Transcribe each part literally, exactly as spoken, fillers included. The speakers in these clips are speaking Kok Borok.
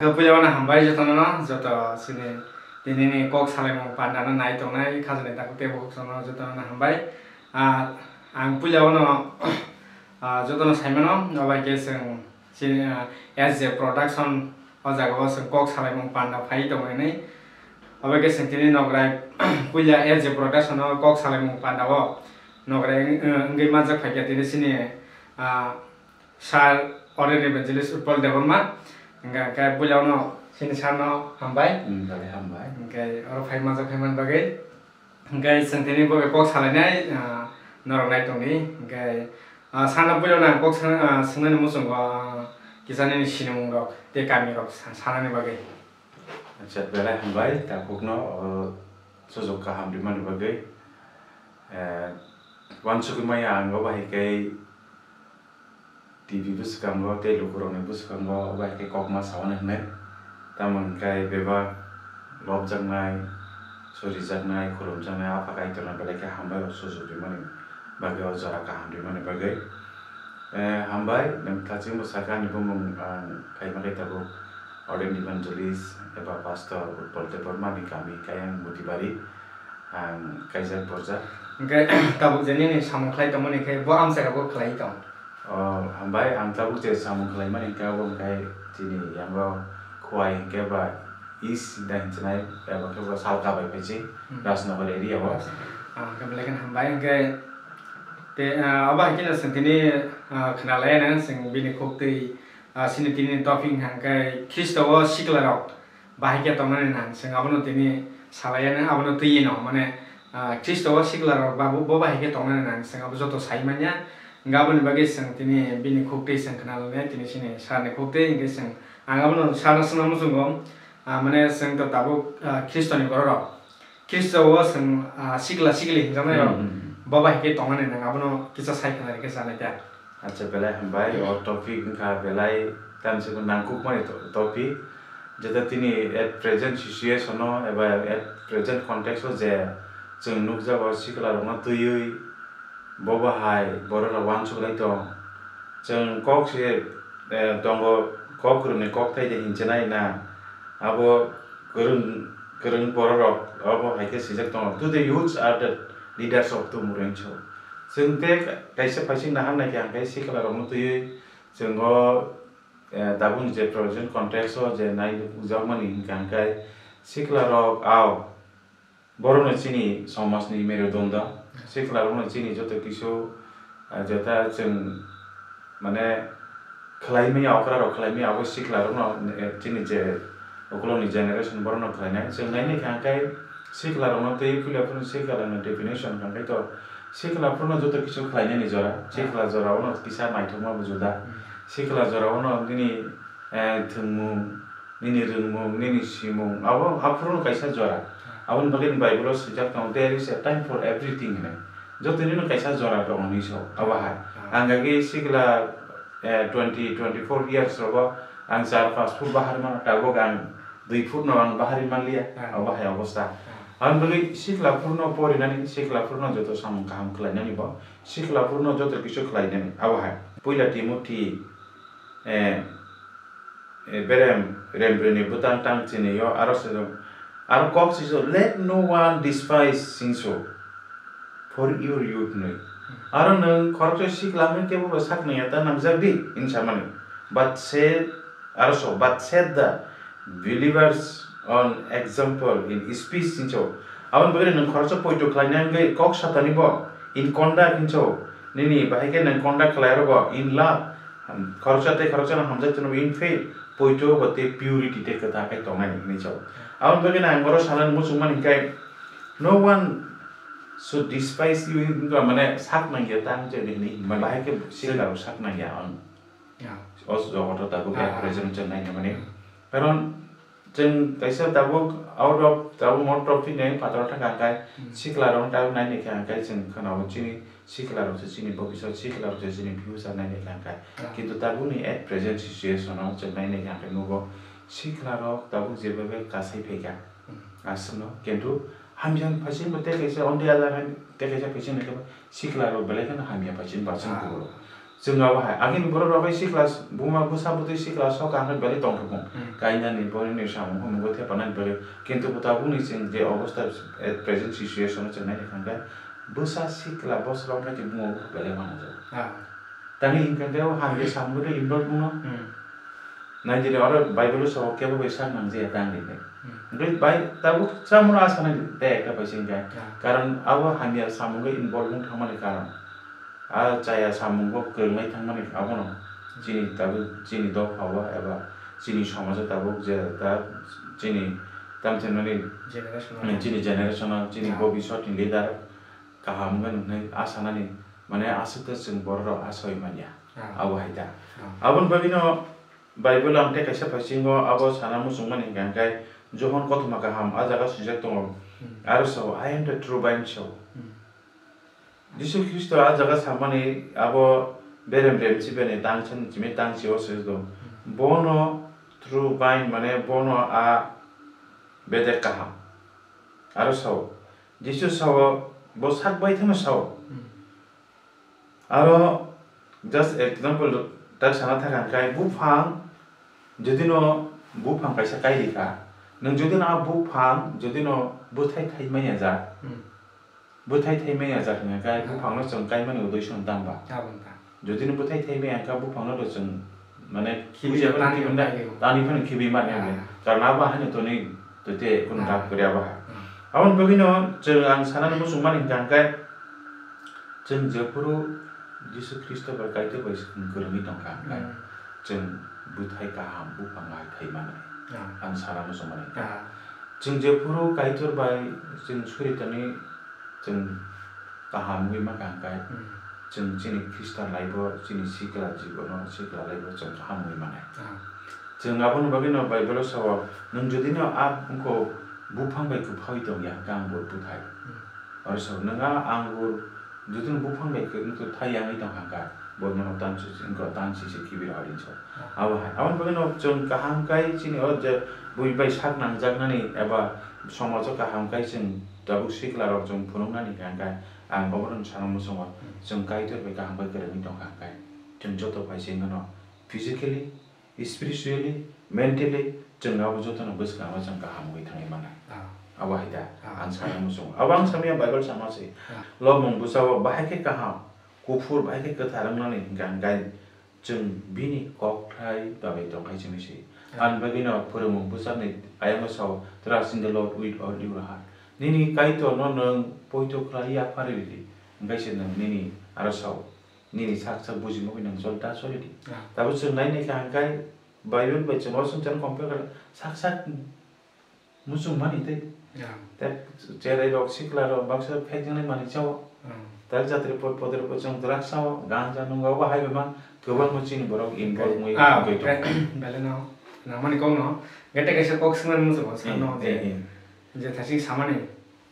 Puila wano hambai jotono, joto sini tinini kok salaimung pandano nai tongnai khajani takhuk tei bukhuk jotono, jotono hambai. Ah, ang puila wano, ah, jotono saimano, obai khe chwng sini, ah, S J Production o jaga o chwng kok salaimung panda phai tongo hinwi. Obai khe chwng tini nograi puila S J Production o kok salaimung panda o nograi wng-, wngwi manjak phaikha tini sini, ah, Sir Ordained Evangelist Utpal Debbarma, hingkha hingkhe puila wano sini sir no hambai. Hmm, belai hambai. Hingkhe oro phai manjak phaimani bagwi. Hingkhe chwng tini bo kok salainai, ah, norok nai tongdi. Hingkhe, ah, sir no puila wano ang kok sa-, ah, swngnani muchungo, ah, kisa nini sinimung rok tei kami rok sa-, sanani bagwi. Acha, belai hambai, takhukno, o, sujuk kaham rimani bagwi. Eh, uansugwi maya ang obo hai khe T V bwskango tei lukurokni bwskango obo hai khe kokma saui hwnwi. Tamo hwn khe bebak lobjaknai, surijaknai, khulumjaknai Apha Kaitorno belai khe hambai o sujuk rimani bagwi, o jora kaham rimani bagwi. Eh, hambai, nwng kachingbo sakha, ani bumung ang khaima khe tabuk Ordained Evangelist eba Pastor Utpal Debbarma ni kami Kayang Motibari. Ang kaijak borjak. Hingkhe tabuk je nini samung khlai tongmani khe bo amchaikha bo khlai tong. Oh, hambai, ang tabuk je samung khlaimani hingkhe abo hingkhe chini yango Khowai hingkhe ba East da hinchinai, eba khe bo Salka bai phaichi, Hmm. Rajnagar area o. Ah, hingkhe belai kheno hambai, hingkhe te, ah, abo hai kheno chwng tini, ah, khwnalaiya nang chwng bini khuktwi, ah, sini tini topic hingkha hingkhe Khristo o sikla rok bahai khe tongnani nang chwng abono tini salaiya nang, abono twiwi no mane, ah, Khristo o sikla rok ba bo, bo bahai khe tongnani nang chwng abo joto sai manya, hingkhe aboni bagwi chwng tini bini khuktwi chwng khwnalaiya tini sini sir ni khuktwi hingkhe chwng ang abono sir no swngna muchungo. Ah, mane chwng to tabuk, ah, Khristoni borok rok. Khristo o chwng, ah, sikla sikli hinjaknai rok. Hmm, hmm, hmm. Bo bai khe tongnani nang abono kisa sai khna rikhe chanai ta. Acha, belai hambai, o topic wngkha belai tamsiko nangkukmani to-, topic. Jeta tini at present situation o eba at present context o je chwng nukjago sikla rokno twiwi Bo bahai borok rok uansuk lai tong. Chwng kok se, eh, tongo, kok kwrwngni kok thai de hinchinai na. Abo kwrwng, kwrwng borok rok obo hai khe swijak tongo. Today youths are the leaders of tomorrow, hinwi sao. Chwng tei kaisa phaising nahar nai khe ang khe sikla rokno twiwi chwng o, eh, tabukni je present context o je nai nukjakmani hwnkha hwnkhe sikla rok ao. Borokno chini somajni merudonda, siklarokno chini joto kisu, ah, jeta chwng, mane, khlai maya, okra rok khlai maya, abo siklarokno, eh, chini je ukulokni generation, borokno khlainai. Chwng nainai kha hwnkhe siklarokno tei puila phuru siklarokni definition hwnkhe to sikla phuru joto kisu khlainani jora, sikla jora ono kisa naithokma bo juda. Sikla jora ono nini, eh, thwngmung, nini rwngmung, nini simung, abo aphuru kaisa jora. Aboni bagwi ni Bible o swijak tongo, "There is a time for everything," hinwi. Joto nini kaisa jora tongo hinwi sao, abo hai. Ah. Ang agi sikla, eh, twenty, twenty-four years rogo ang char pas phut bahari mano, tabuk ang dui phut no ang bahari manliya, ah, abo hai obostha. Ah. Aboni bagwi sikla phuru no porinani, sikla phuru no joto samung kaham khlainani bo, sikla phuru no joto kisu khlainani, abo hai. Puila Timothy, eh, eh, berem, rembreni bwtang tang chini yo, aro se, aro kok si so, "Let no one despise," sing so, "for your youth," nwi. Aro nwng khoroksa sikla wngwi kebo bo sak nangya ta nangjak di, hinwi samani. But say, aro so, "But set the believers on example in speech," hinwi so. Aboni bagwi nwng khoroksa poito khlaina wngwi kok satani bo, in conduct hinwi so. Nini bahai khe nwng conduct khlai aro bo, in love, Ham-, khoroksa tei khoroksa no hamjak tino in faith, poito bo tei purity tei kwthar khe tongnani hinwi sao. Aboni bagwi no ang oro sanani muchungmani hinkhe, "No one should despise you," hinwi mane sak nangya tang je hinwi hinmani. Bahai khe sikla rok sak nangya ang. Ya. O jogoto tabuk Ah, ah. Present chwng nainani mani. Karon Chwng kaisa tabuk out of tabuk mo trophy ni phataro thangkha hwnkhe Hmm. Sikla rok tabuk naini khe hwnkhe chwng khwnao chini sikla rok se chini bokisa sikla rok se chini future naini khe hwnkhe. Ah. Kintu tabuk ni at present situation o chwng naini khe hwnkhe nugo sikla rok tabuk jeba bai kasai phaikha Hmm. aswkno kintu hamya phaising bo tei kaisa on the other hand tei kaisa phaising naikhe sikla rok belai kheno hamya phaising bo aswk Ah. Kugo. Chwng abo hai, agini borok rok bai sikla, buma bwsa bwtwi sikla sok ang belai tongthokung. Hmm. Kainani, borini samung humung bo thepanani bagwi. Kintu bo tabukni chwng je obostha, at present situation o chwng naina kha khe, bwsa sikla bosrok nai buma belai manajago. Ah. Tamni hinkhe o hamya samung tei involve wngno. Hmm. Nai dini oro Bible o sabo kebo bai sak nang jaya tang dini. Hmm. Hwnkhe bai tabuk samuno asa nai tei ekta bai sing khe. Ah. Karon abo hamya samung o involve wng thangmani karon. A chaya samungo kwrwngnai thangmani abono chini tabuk chini dophao eba chini somajo tabuk je ta chini tamthemnani Generation. Chini generation-o, chini Yeah. Bobiswt ni leader kaham wngwi nwngnai a sanani, mane, aswk khe chwng borok rok asoi manya. Yeah. Abo hai ta. Yeah. Aboni bagwino Bible ang tei kaisa paisingo abo sana muchungmani hwnkha khe Johon kothoma kaham a jaga swijak tongo. Hmm. Aro sao, "I am the true vine," sao. Hmm. Jisu Khristo a jaga samani abo berem rem chibani tang chan chimi tang chio se do. Hmm. Bono true vine mane bono a bedek kaham. Aro sao, Jisu sao, bo sak bai thano sao. Hmm. Aro just example tak sana thaka hwnkhe buphang, jodi no buphang kaisa kai rikha, nwng jodi no a buphang jodi no bwthai thai manya jak, Hmm. bwthai thai manya jak hwnkhe Hmm. buphang no chwng kai mani uddesho no tang ba? Abo wngkha. Jodi no bwthai thai manya wngkha buphang no to chwng mane Khibi puja no phano tani khibi no na-, tani phano khibi mani Ah. hwnkhe. Karon abo haino toni to te kunu Ah. dap kwrwi abo hai. Ah. Aboni bagwi no chwng ang sanani muchung mani hwnkha hwnkhe Chwng jephuru Jisu Khristo bai Kaitor bai swkang kwrwngwi tongkha, hwnkhe Hmm. chwng bwthai kaham buphang hai thai manai. Ah. Ang sana muchung mani. Ah. Chwng jephuru Kaitor bai chwng suri tongwi chwng kaham wngwi mankha, hwnkhe Hmm. chwng chini Khristian life-o, chini sikla jibono, sikla life-o chwng kaham wngwi manai. Ah. Chwng aboni bagwino Bible-o sao, "Nwng jodi no a wngkho buphang bai kwphaui tongya, hwnkhe ang bo bwthai." Hmm. Oro sao, "Nwng a angur jodi no buphang bai kwrwngtwi thai yangwi tongkha, hwnkhe bo nono tang si, wngkha tang si se khibi rw di," hinwi sao. Hmm. Abo hai, aboni bagwino chwng kaham kai chini o je bui bai sak nangjaknani eba somajo kaham kai chwng tabuk sikla rok chwng phunuknani hwnkhe ang obono sana muchungo Hmm. chwng Kaitor bai kaham kai kwrwngwi tongkha, hwnkhe chwng joto bai se wngkha no physically, spiritually, mentally, chwng abo jotono bwskango chwng kaham wngwi thangwi mannai. Ah. Abo hai da, Ah. ang sana muchungo. Abo ang samya Bible sama se. Ah. Lobmung bwsao bahai khe kaham, kuphur bahai khe kwthar wngnani hwnkha hwnkhe chwng bini kokthlai bagwi tongkhai chini se. Ah. Ani bagwino phwrwngmung bwsarni ayang sao, "Trust in the Lord with all your heart." Nini Kaitorno nwng poito khlai yapharwi ridi, hwnkhe se nwng nini aro sao. Nini sak sak bujima bai nang chol ta choli di. Ah. Tabuk chwng nai nai kha hwnkhe Bible bai chwng o swngchar compare kha sak sak muchung mani tei. Ah. Tei cherai rok sikla rok baksa phek jani mani chao. Ah. Tak jatri pot poder pot chwng drugs chao, ganja nungo, obo hai bemang kwbangma chini borok involve wngwi Ah, tongwi tongo. Be-, belai no nangmani kok no. Gete kaisa kok swngmani muchungo Eh, sano eh, je, eh. je thasi samani.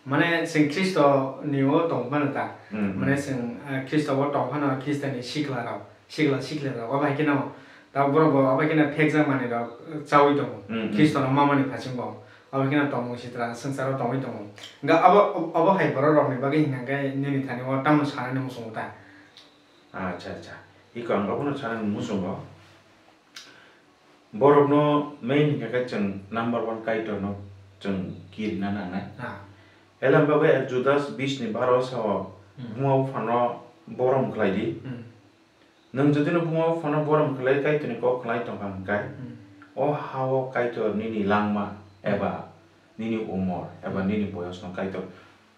Mane chwng Khristo ni o tong phano ta. Hmm, hmm. Mane chwng, ah, Khristo o tong phano Khristo ni sikla rok, sikla sikla rok. Obo hai kheno ta borok bo obo hai kheno phekjak manwi rok, eh, chawi tongo. Hmm, hmm. Khristo no ma mani phaising bo. Obo hai kheno tongmung sitra swngchar o tongwi tongo. Hwnkhe abo, obo hai borok rok ni bagwi hwnkhe nini thani o tamo sanani muchungo ta? Acha, acha. Iko ang obono sanani muchungo. Borokno main hwnkha khe chwng number one Kaitorno chwng kirina nangnai. Ah. Elem bagwi Judas bis ni baro sao Hmm. buma buphano borom khlai di. Hmm. Nwng jodi no buma buphano borom khlai Kaitorni kok khlai tongkha hwnkhe, Hmm. o ha-o Kaitor nini langma Hmm. eba nini umor eba Hmm. nini boyosno Kaitor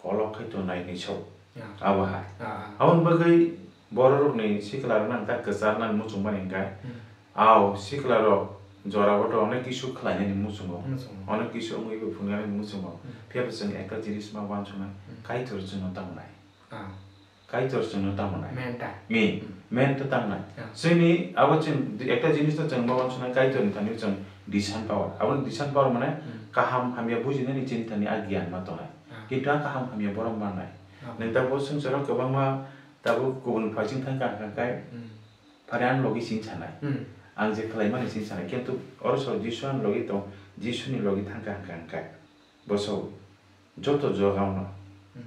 kolok khai tongnai hinwi sao. Yeah. Abo hai. Ah, ah. Aboni bagwi bororokni siklarokno ang ta kwcharnani muchungmani hwnkhe, Hmm. ao siklarok jorao to onek kisu khlainani muchungo. Muchungo. Onek kisu wngwi bo phunuknani muchungo. Hmm. Phiya bo chwng ekta jinis ma uansuknai, Hmm. Kaitor chwngno tamo nai. Ah. Kaitor chwngno tamo nai. Men ta. Mi, Hmm. men to tamo nai. Ah. Chwngni abo chwng di-, ekta jinis no chwng ma uansuknai Kaitorni thani chwng discern power. Aboni discern power mane Hmm. kaham hamya bujinani chini thani a giyan ma tongnai. Ah. Kintu a kaham hamya borom mannai. Ah. Nwng ta bo swngcharo kwbangma tabuk kubun phaising thangkha hwnkha khe Hmm. phare ang logi sini sanai. Hmm. Ang je khlaimani sini sanai. Kintu oro so Jisu ang logi tong, Jisuni logi thangkha hwnkha hwnkhe. Bo so joto jagao no Hmm.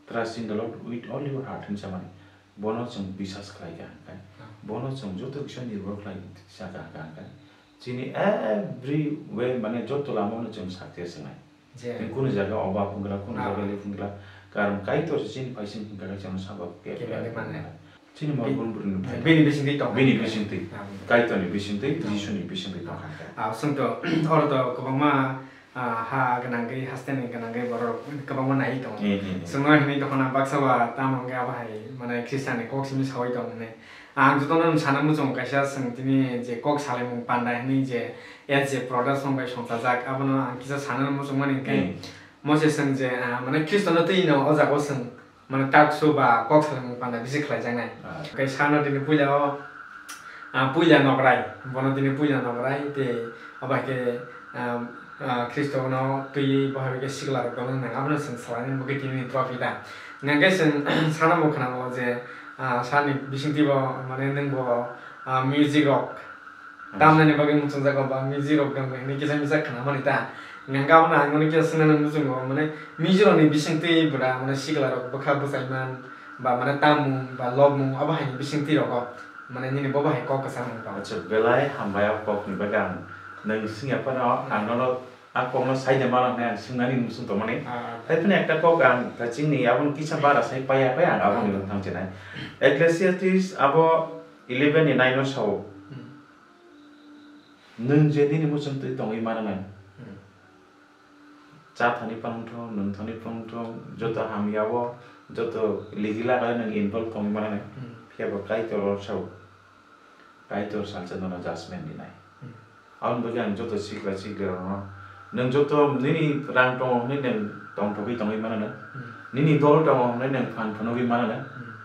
Trust in the Lord with all your heart hinwi samani. Bono chwng bisas khlai kha hwnkhe. Ah. Bono chwng joto kisa nirbhor khlai saka hwnkha hwnkha. Chini every way, mane, joto lamano chwng success wngnai. Je. Tei kunu jaga oba phungra, kunu Ah. jaga le phungra. Karon Kaitor se chini phaising hwnkha khe chwngno sabo ke Kebengwi mane. Chini mo Bi-, bun bwrwini phai. Bini bisingtwi tong. Bini bisingtwi. Ah. Kaitorni bisingtwi, Ah. Jisuni bisingtwi tong kha. Ah, songto, oro to kwbangma, ah, ha gwnangwi, hasteni gwnangwi borok kwbangma naiwi tongo. Eh, eh, eh. Chwngno hinwi tongkha na baksa ba tamo hwnkhe abo hai, mane, Khristianni kok simi saui tong hwnwi. Ang jotono sana muchungo kaisa chwng tini je kok salaimung panda hinwi je S J Production bai songchajak, abono ang kisa sana muchungmani hwnkhe Hmm. Moses chwng je, ah, mane Khristono twino o jaga o chwng mane taksu ba kok salaimung panda bisi khlaijaknai. Ah. Hwnkhe sana tini puila o, ah, puila nokrai, bono tini puila nokrai tei obo hai khe, ah, ah, Khristono twiwi bo hai khe sikla rok tongna nang abono chwng salainani bo khe tini trophy da. Hwnkhe chwng sana bo khna o je, ah, sani bisingtwi bo mane nwng bo, ah, music rok Hmm. tamnani bagwi muchungjago ba music rok nwng bo hinwi kisa misa khna mani ta. Hwnkhe abono ang mani kisa swngnani muchungo mane music rokni bisingtwi bwra mane sikla rok bwkha bwchaiman ba mane tamung ba lobmung abo haini bisingtwi rogo mane nini bo bahai kok kwchangmung tong. Acha, belai hambai o kokni bagwi ang nwng swngya phano ang Hmm. nono A kokno sai de mano hwnwi ang swngnani muchung tongmani. Ah. Hai phano ekta kok ang kachingni aboni kisa bara sai paiya pai ang aboni Ah. bwkhang chenai. Ecclesiastes abo eleven ni nine o sao. Hmm. Nwng je nini muchung twi tongwi mano nai. Hmm. Cha thani phano thung, nwng thani phano thung, joto hamya o, joto ligi laga nwng involve tongwi mano nai. Hmm. Phiya bo Kaitor o sao. Kaitor salsa nono judgment rinai. Hmm. Aboni bagwi ang joto sikla sikla rokno, nwng joto nini rang tongo hwnwi nwng tongthogwi tongwi mano nang. Hmm. Nini dol tongo hwnwi nwng phan phunugwi mano nang. Hmm.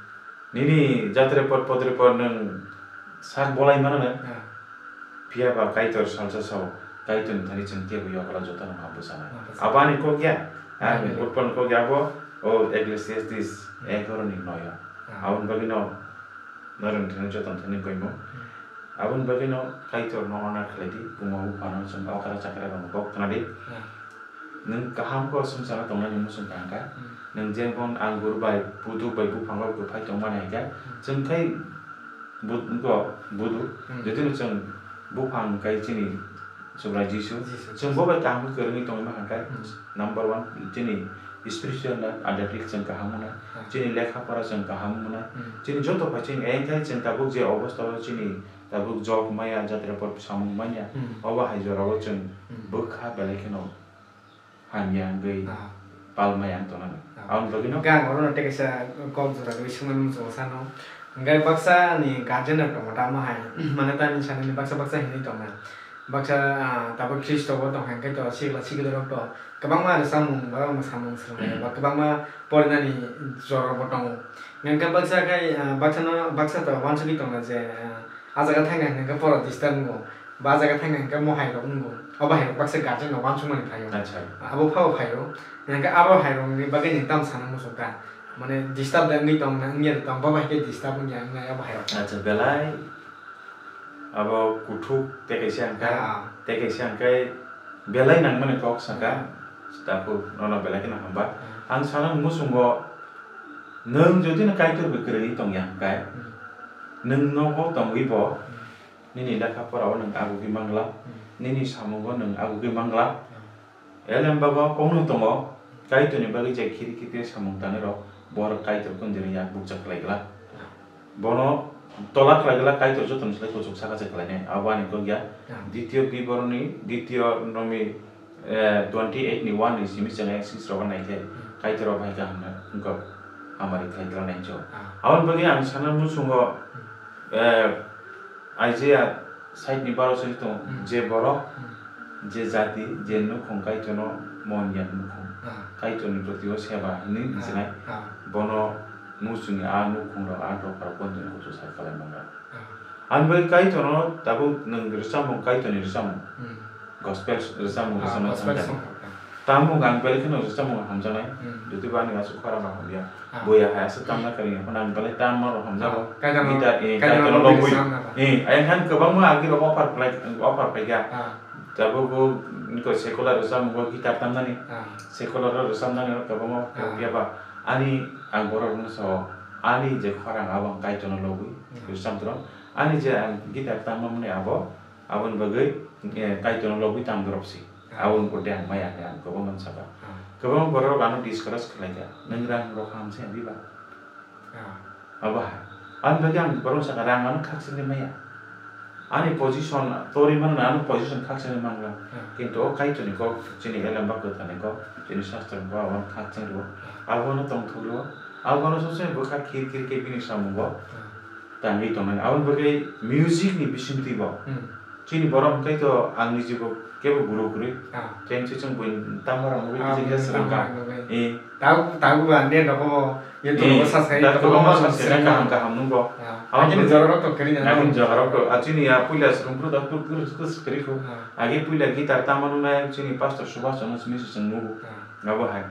Nini jatre pot potre pot nwng sak bolai mano nang. Ah. Phiya ba Kaitor salsa sao, Kaitorni thani chwng teibo yokla jotono ma bwchanai. Ma bwchanai. Abo ani kok ya, ani Ani. Utpal kok ya abo, o Ecclesiastes Hmm. egaroh ni noyo. Ah. Aboni bagwino Norok thani joto thani koimo. Hmm. Aboni bagwino Kaitorno honor khlai di, buma buphano chwng okra chakra rokno kok khna di. Hmm. Nwng kaham khe o swngcharo tongnani muchung kaham kha. Hmm. Nwng jemon anggur bai, buduk bai, buphang bai kwphai tongmani hai khe, Hmm. chwng khai bud-, wngkha buduk, Hmm. jotino chwng buphang kai chini Subrai Jisu. Jisu. Chwng bo bai kaham khe kwrwngwi tongwi mankha khe, Hmm. number one, chini spiritual life, adhyatmik chwng kaham wngnai. Hmm. Chini lekha pora chwng kaham wngnai. Hmm. Chini joto bai chini, engkhe chwng tabuk je obostha o chini tabuk job maya, jatra pot samung manya, Hmm. obo hai jorao chwng Hmm. bwkha belai kheno hamya wngwi Ah. pal maya wng tongnai. Ah. Aboni bagwino Hwnkhe ang orono tei kaisa kok jora rwui swngmani muchungo sano. Hwnkhe baksa ni guardian rok tongo tamo hai, mane tamni sanani baksa baksa hinwi tongna. Baksa, ah, tabuk Khristo bo tongkha, hwnkhe to sikla sikla rok to kwbangma rwchapmung, borok mwsamung swrwngnai, ba kwbangma porinani jora rok bo tongo. Hwnkhe baksa khai, ah, baksa no, baksa to uansugwi tongna je, ah, ah jaga thangnai hwnkhe pora disturb wngo, ba ah jaga thangnai hwnkhe mohai rok wngo, o bahai rok baksa guardian rok uansukmani phaio. Acha. Abo phao phaio. Hwnkhe abo hai rokni bagwi nwng tamo sana muchungkha? Mane disturb de wngwi tong na, wngya de tong, bo bai khe disturb wngya wngnai abo hai rok. Acha, belai abo kuthuk tei kaisa hwnkhe, Ah. tei kaisa hwnkhe belai nangmani kok saka, Hmm. Takhuk nono belai kheno hamba. Hmm. Ang sana muchungo nwng jodi no Kaitor bai kwrwi tongya hwnkhe, Hmm. nwng nogo tongwi bo, Hmm. Nini lekha pora o nwng agugwi mangla, Hmm. nini samungo nwng agugwi mangla. Hmm. Elem bago kongno tongo, Kaitorni bagwi je khiri khiti samung tangnai rok, borok Kaitor kondini yak bukcha khlai gla. Hmm. Bono tola khlai gla, Kaitor jotoni slai kuchuk saka se khlainai, abo ani kok ya. Hmm. Ditio Biboroni, Ditio Nomi, eh, twenty eight ni one ni simi chwng Exodus rogo naikhe, Hmm. Kaitor o bai kaham na wngkha, hamari khlai gla nai cho. Hmm. Aboni bagwi ang sana muchungo, Hmm. eh, Isaiah side ni baro sori tongo, Hmm. je borok, Hmm. je jati, je nukhung Kaitorno mon ya nukhung, Ah. Kaitorni proti o seba hinwi Ah. hichinai, Ah. bono muchungni a nukhung rok a dopha rok bondo ni kuchuk sai khlai mangla. Ah. Ani bai Kaitorno tabuk nwng rwchapmung, Kaitorni rwchapmung, Hmm. gospel rwchapmung Ah, rwchapna gospel thangkha. Song rok. Tamo ang belai kheno rwchapmung hamjaknai, Hmm. jodi bo ani aswk khorang rok hamya. Ah. Boya hai aswk tamna kwrwngya phano ang belai tamma rok hamjago. Ah, Kaitorno, Guitar, eh, Kaitorno Kaitorno lobwi lobwi. Rwchapna ba. Eh, ayang han kwbangma agirok offer khlai, offer phaikha. Ah. Tabuk bo niko secular rwchapmung bo guitar tamnani. Ah. Secular rok rwchapnani rok kwbangma Ah. phiya ba. Ani ang borok rokno sao, ani je khorang abo ang Kaitorno lobwi Hmm. rwchapmung rok. Ani je ang guitar tamma mani abo, aboni bagwi, eh, Kaitorno lobwi tamdorok si. Ah. Aboni pore ang maya hinwi ang kwbangma saka. Ah. Kwbangma borok ano discourage khlaikha, "Nwng rang rok ham se diba?" Ah. Abo hai. Ani bagwi ang borok saka rang ano khakchangni maya. Ani position, tori mano na ano position khakchangni mangla. Ah. Kintu o Kaitorni kok, chini Elembak Kwtharni kok, chini Sastroni kok, abo khakchang rwo. Ah. Abono tongthok rwo. Abono sose bwkha khir khir khe bini samungo. Ah. Tangwi tongnani. Aboni bagwi music ni bisingtwi bo. Hmm. Chini borok hwnkhe to ang nijibo kebo guru kwrwi. Ah. Cheng se chwng buini tamo rok nugwi Ah, tijing khe buini swrwngkha. Tamo rok nugwi. Eh. Tabuk, tabuk ba net rok bo, YouTube Eh, rok bo subscribe da to kwbangma kwbangma subscribe swrwngkha. Kaham kaham nungbo. Ah. Aboni Agini bagwi jorarok to kwrwi na Agini nang. Jorarok to. Ah, chini ya puila swrwngphru da phru phru phru kwrwi kho. Ah. Agi puila guitar tamo nungnai chini pastor Subhas Chandra simi se chwng nugo. Ah. Abo hai.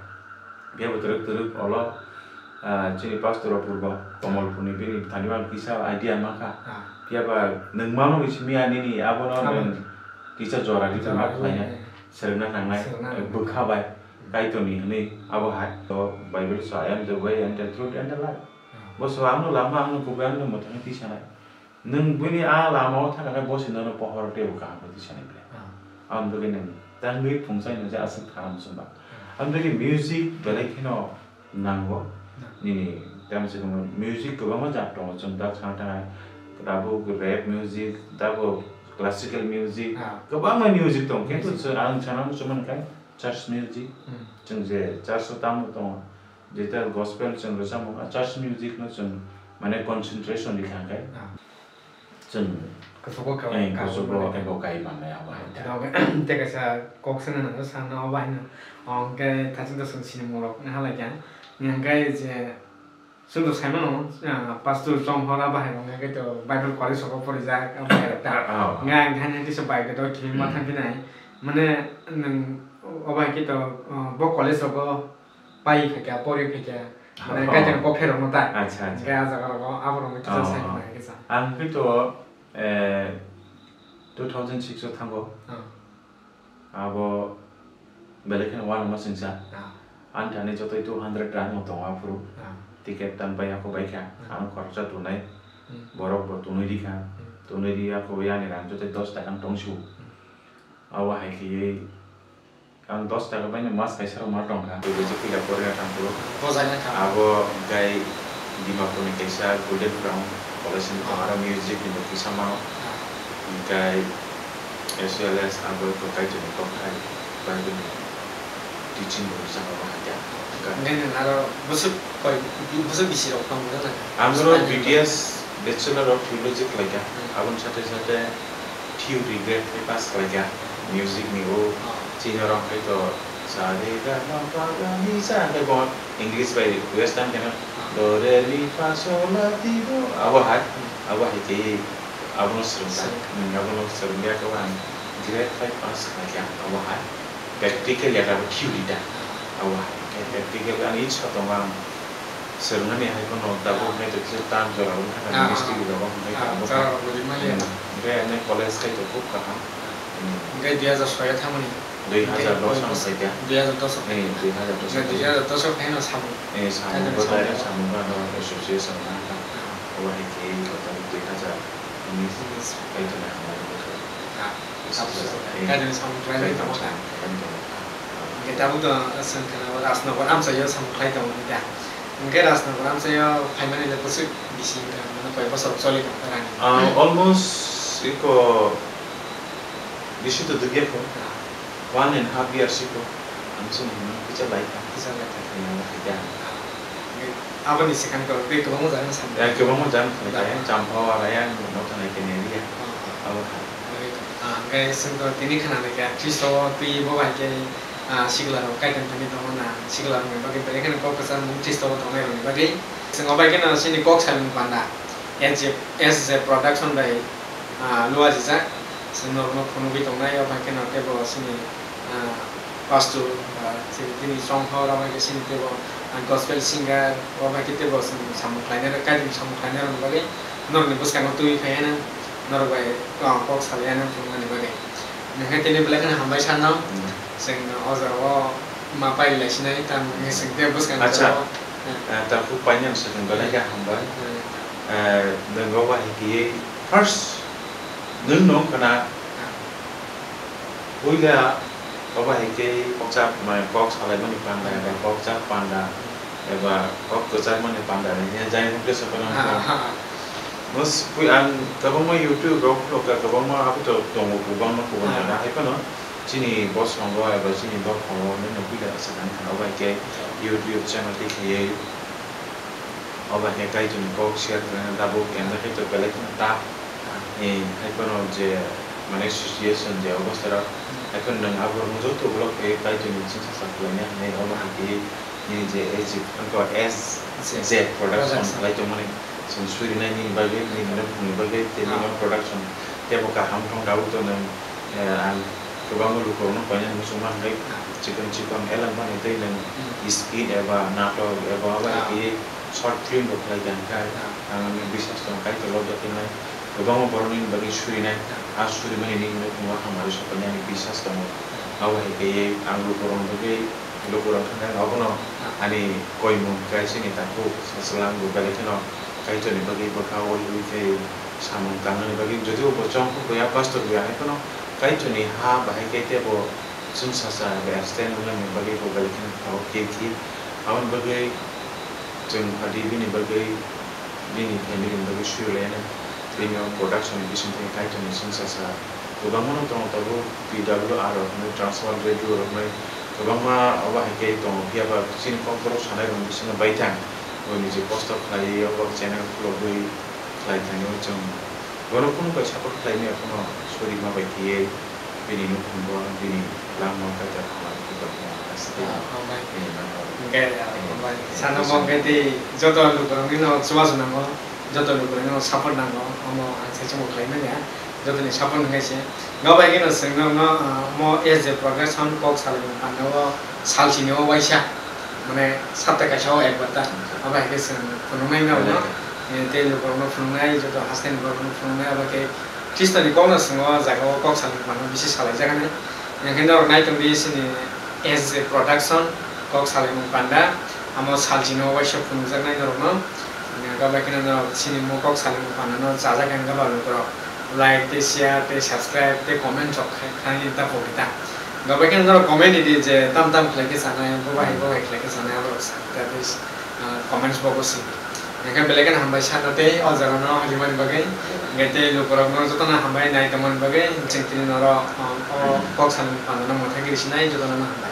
Phiya bo twrwk twrwk olo, ah, chini pastor rok purbo Komolpurni bini thani ang kisa idea mankha. Ah. Phiya ba nwng mano ni simi ani ni abono Abo. Nwng kisa jora ri Jora ma ri khlainai, ma. Swrwngna nangnai, Swrwngna nangnai. Bwkha bai, Hmm. Kaitorni hwnwi abo hai. To Bible sa, "I am the way and the truth and the life." Ah. Bo so, "Ang no lama, ang no kubui, ang no mwthangwi twi sanai." Nwng buini a lama-o thangkhe bo se nono pohor teibo kaham khe tisani ble. Ah. Aboni bagwi nwng tangwi phungsa nwng je aswk kaham swngba. Ah. Aboni bagwi music belai kheno nango. Ah. Nini tamo se music kwbangma jaat tongo, chwng dak sana thangkhe tabuk rap music, tabuk classical music, Ah. kwbangma music tongo. Kintu Music. Chwng, ang sana muchung mankha church music. Hmm. Chwng je church-o tamo tongo. Jetai gospel chwng rwchapmung, church music no chwng mane concentration di thangkhe Ah. chwng Kuchugo ka-, eh, ka-, kuchugo mane ebo kai mannai abo hai ta. Tei kaisa kok sano nang sana obo haino, hwnkhe thaching to chwng sinimung rok wngna halai kha. Hwnkhe je chwng to sai mano, ah, pastor chong hora bahai rok hwnkhe to Bible college rogo porijak, ah, bahai rok ta. Ah, ah. Hwnkhe ang thani kisa bai to kimi Hmm. ma thang khe nai. Mane nwng obo hai khe to, ah, bo college rogo pai phaikha, pori phaikha, mane Oh. Kaitor kok pherokno ta. Acha, acha. Hwnkhe ah jaga rogo aborokno kisa Oh. Sai mano kisa. Ang khe to, eh, two thousand six o thango. Oh. Abo belai kheno uanama singsa. Oh. Ani thani jotoi two hundred rang no tongo aphuru. Oh. Ticket tan bai ako baikha. Oh. Ano khoroksa tunai. Hmm. Borok bo tunui rikha. Hmm. Tunui ri ako bai ani rang jotoi dos taka tongsu. Hmm. Abo hai khiyui Ang dos taka bai no mas kaisa rok ma tong kha. Tei bo je puila porina thang phuru. Bojaina thang. Abo hwnkhe Dimapur ni kaisa Golden Crown College ni Ah. aro music ni bo kisa mano. Ah. Hwnkhe as well as abo to Kaitor ni kok khai Bible ni teaching bo rijak abo hai khe. Hwnkhe nwng aro bwswk koi, bwswk bisi rok tong mano na? Ang oro Bible B T S Bachelor of Theology khlaikha. Hmm. Aboni sate sate theory grade khe pass khlaikha. Music ni o Ah. chini rok khai to sa re ga ma pa ga ni sa hwnkhe bo English bai western khe no Ah. do re mi fa so la ti do abo hai, Hmm. abo hai khe abono swrwngkha. Swrwngkha. Hmm, abono swrwngya khe ang grade five pass khlaikha abo hai. Practical ya abo theory da. Ah. Abo hai khe practical ani ichha tongo ang. Swrwngmani hai phano tabuk Ah. hwnkhe to kisa tan jora wngkha Ah, ministry ah. Rogo hwnkhe Ah, abo jora kha. Rok rimani Hmm. ya. Hwnkhe ani college khai to khub kaham. Ah. Hmm. Hwnkhe dui hajar soi o thangmani. Dui hajar dos Hwnkhe ang khai kha. Dui hajar dos o khai Eh, kha. Dui hajar dos o Hwnkhe khai. Dui hajar dos o khai no samung. Eh, samung Khai no bo samung. Direct samung ano association na kha. Ah. Obo hai khe tabuk dui hajar unis Unis. Khai to na kha. Ah. Kaijani samung khlai tongo. Hwnkhe tabuk to chwng khna Rajnagar amchaio samung khlai tongo da. Hwnkhe Rajnagar amchaio phaimani le bwswk bisi wngkha, mane koi bosor choli tongkha rani? Ah, almost iko bisi to dugya kho. Ah. One and half years iko. Ang chwng hwnwi kisa lai kha. Kisa lai kha. Kisa lai kha. Aboni swkang to tei kwbangma jaga samung. Ya, kwbangma jaga samung Da. Kha, Champha, Warayang, Motha, Naikhe, Neriya. Ah. Abo kha. Ah, hwnkhe chwng to tini khna nai kha, Khristo o twi bo bai khe, ah, sikla rok kaitor thani tongo na, sikla rok ni bagwi belai kheno kok kwchang mung Khristo o tongnai rok ni bagwi. Chwng o bai kheno chini kok salmung panda, S J, S J Production bai, ah, luajijak. Chwng norokno phunugwi tongnai, o bai kheno teibo chini, ah, pastor, ah, chini, chini chongthor, abo hai khe chini teibo, ah, gospel singer, o bai khe teibo chwng samung khlainai rok, kaitor samung khlainai rok ni bagwi norokni bwskango twiwi phaiya nang, norok bai, ah, kok salaiya nang phunuknani bagwi. Hwnkhe tini belai kheno hambai sanno, Hmm. chwng o jorao ma pai lai sinai, tamo hwnkhe chwng tei bwskango Acha. jorao, eh, Eh, takhuk painani swkang belai khe hambai. Hmm. Eh, nwng o bai khe First, nwng no wngkha na, puila obo hai khe kok chap, mane kok salaimani panda eba kok chap panda eba kok kwchakmani panda ni hwnwi jai hwn khe sakha nang kha. Mos pui ang kwbangma YouTube rok phulokha, kwbangma abo to tongo, kwbangma kubun Ah. jora hai phano chini bosongo eba chini bophango nwng no puila sakha nang kha, obo hai khe YouTube channel tei khaiwi. Obo hai khe Kaitorni kok share khlaina tabuk, emda khe to belai kheno tough. Eh, hai phano je, mane, situation je obostha rok, hai phano nwng abo rokno joto block khe Kaitorni chingsa sa khlaina hinwi obo hai khe nini je S J, wngkha S J Production khlai tongmani, chwng surinai nini bagwi, nini nukhungni bagwi, tei nini production teibo kaham thong tabuk to nwng, eh, ang kwbangma lukurokno koinani muchungma hwnwi chikon chikon elan mani tei nwng skit eba natok eba obo hai khe short film bo khlai kha, hwnkhe ang ani biswas tongo Kaitor lobjak khe nai kwbangma borok nini bagwi surinai, a surimani nini nukhungo hamari sopainani biswas tongo. Abo hai khe ang lukurokni bagwi, lukurok wngkha khe abono ani koimung khe chini takhuk sachwlang bo belai kheno Kaitorni bagwi bwkha o lwi tei samung tangnani bagwi, jodi bo chong khe buya pastor buya hai phano Kaitorni ha bahai khe teibo chwngsacha bai extend wngnani bagwi bo belai kheno kok khe khe. Aboni bagwi chwng phadi bini bagwi, bini family ni bagwi sui lainai. Bini o production ni bising tei Kaitorni chwngsacha kwbangma no tongo, tabuk P W R rok hwnwi, Trans World Radio rok hwnwi kwbangma obo hai khe tongo. Phiya ba chini kokborok sanai rokni bisingo baithang bo niji kosto khlaiwi obo channel khulogwi khlai thangwi chwng bono kunu bai support khlai maya phano sori ma bai khe bini nukhungo bini langma kaisa khlai khe tongkha. Ah, hambai. Bini langma. Hwnkhe, ah, hambai. Sana mo hwnkhe tei joto lukurokni no chubachu nango, joto lukurokni no support nango, omo ang sai chumui khlai manya. Jotoni support hwnkhe se. Nobai kheno chwng nokno, ah, mo S J Production kok salmung panda o salsini o waisa, mane sapta kaisa o ekbar ta. Abo hai khe chwng phunuknai norokno, eh, tei lukurokno phunuknai, joto hasteni borokno phunuknai, abo khe Khristoni kokno chwng o jaga o kok salmung panda bisi salaijaknai. Hwnkhe norok nai tongdi chini S J Production kok salmung panda, amo salsini o waisa phunukjaknai norokno. Abo bai kheno norok chini mo kok salmung panda no chajak hwnkhe ba lukurok like tei share tei subscribe tei comment rok khai, khai ta pogwi ta. Abo bai kheno norok comment ridi je tam tam khlai khe chanai, bo bahai bo bahai khlai khe chanai, aborok sa ta tei, ah, comments box o sidi. Hwnkhe belai kheno hambai sakno tei o jaga no halimani bagwi, hwnkhe tei lukurok no jotono hambai nai tongmani bagwi, chwng tini norok, ah, o kok salmung panda no mwthai khe rw sinai jotono no hambai.